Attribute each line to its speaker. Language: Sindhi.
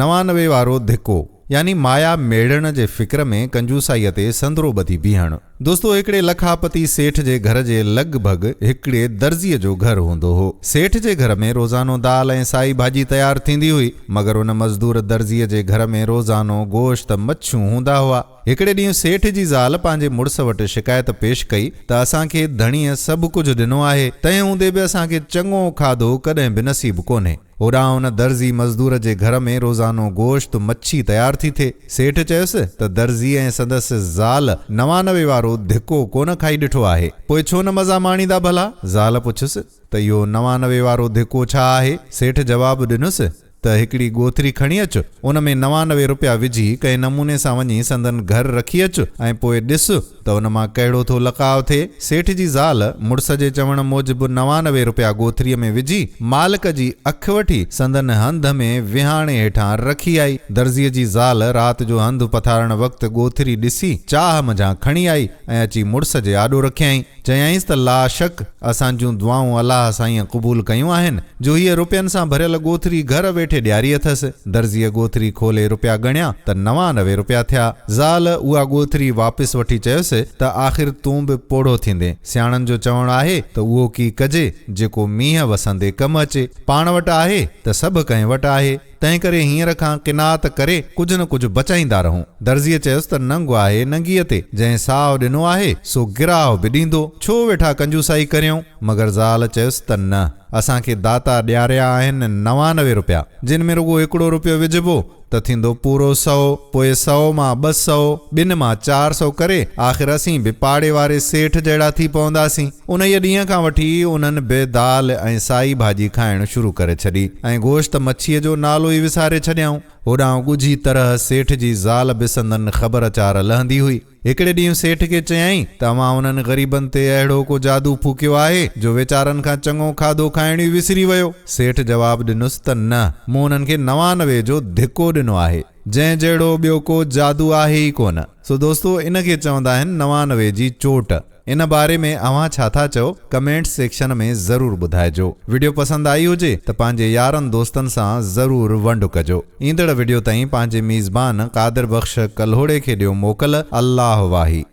Speaker 1: 99 وارو ڌڪو يعني مايا ميڙڻ جي فڪر ۾ ڪنجوسائيء تي سندرو ٻڌي بيهڻ. دوستو هڪڙي لکاپتي سيٺ جي گهر جي لڳ ڀڳ هڪڙي درزيء جو گهر هوندو هو. سيٺ جي گهر ۾ روزانو دال ۽ سائي ڀاڄي تيار ٿيندي هئي، مگر ان مزدور درزيء جي گهر ۾ روزانو گوشت، مڇيون هوندا هئا. هڪڙي ڏينهن سيٺ جي زال پنهنجي مڙس وٽ شڪايت پيش ڪئي ته اسان کي ڌڻيء سڀ ڪجهه ڏنو آهي، تنهن هوندي به اسان کي چڱو کاڌو ڪڏهن به نصيب ڪونهي. هوڏانهن ان درزي مزدور جي گهر ۾ روزانو گوشت، مڇي تيار ٿي ٿئي. سيٺ چيس ته درزي ۽ سندس زال 99 وارو ڌڪو ڪونه کائي ڏٺو آهي، پوء ڇو نه مزا ماڻيندا ڀلا؟ زال پڇيس ته اهو 99 وارو ڌڪو ڇا آهي؟ سيٺ جواب ڏنس ته هڪڙي ڳوٿري کڻي اچ، ان ۾ 99 روپيا وجهي ڪنهن نموني سان وڃي سندن گهر رکي اچ ۽ پوء ڏس ته ان مان ڪهڙو ٿو لقاء ٿئي. سيٺ جي زال مڙس جي چوڻ موجب 99 روپيا ڳوٿريء ۾ وجهي، مالڪ جي اک وٺي، سندن هنڌ ۾ وهاڻي هيٺان رکي آئي. درزيء جي زال رات جو هنڌ پٿارڻ وقت ڳوٿري ڏسي، چاهه منجهان کڻي آئي ۽ اچي مڙس جي آڏو رکيائين. چيائينس ته لاشڪ اسان جون دعائون الله سائينء قبول ڪيون آهن، جو هيء روپين سان ڀريل ڳوٿري گهر ويٺي ڏياري اٿس. درزيء ڳوٿري کولي روپيا ڳڻيا ته 99 روپيا ٿيا. زال اها ڳوٿري واپس وٺي چيس ته آخر تون به پوڙهو ٿيندين. سياڻن جو چوڻ آهي ته اهو ڪي ڪجي، جيڪو مينهن وسندي ڪم اچي. پاڻ وٽ آهي ته سڀ ڪنهن وٽ آهي. تنهنڪري هينئر کان قناعت ڪري ڪجهه نه ڪجهه بچائيندا رهون. درزيء چيس ته ننگ آهي ننگيء تي، جنهن ساهه ڏنو آهي، سو گراهه به ڏيندو، ڇو ويٺا ڪنجوسائي ڪريون؟ مگر زال چيس ته نه، اسان کي داتا ڏياريا آهن 99 روپيا، جن ۾ رڳو هڪڙو روپيو وجهبو ته ٿيندو پورو سئو، پوء سئو مان 200، ٻن مان 400 ڪري آخر اسين به پاڙي واري سيٺ جهڙا ٿي پونداسين. انهيء ڏينهن کان وٺي انهن به دال ۽ سائي ڀاڄي کائڻ شروع ڪري ڇڏي ۽ گوشت مڇيء جو نالو ئي وساري ڇڏيائون. هوڏانهن ڳجهي طرح سيٺ جي زال به سندن خبر چار لهندي هئي. هڪڙي ڏينهن سيٺ کي چيائين ته اوهان انهن غريبن تي اهڙو ڪو جادو ڦوڪيو آهي جو ويچارن کان چڱو کاڌو کائڻ ئي وسري ويو. سيٺ جواب ڏنس ته نه، مون انهن کي 99 جو ڌڪو ڏنو آهي، جنهن جهڙو ٻيو ڪو جادو آهي ئي ڪونه. سو دوستو ان کي چوندا آهن 99 جي چوٽ. ان باري ۾ اوهان ڇا ٿا چئو ڪمينٽس سيڪشن ۾ ضرور ٻڌائجو. وڊيو پسند آئي هجي ته پنهنجي يارن دوستن سان ضرور ونڊ ڪجو. ايندڙ وڊيو تائين پنهنجي ميزبان قادر بخش ڪلهوڙي کي ڏيو موڪل الله واهي.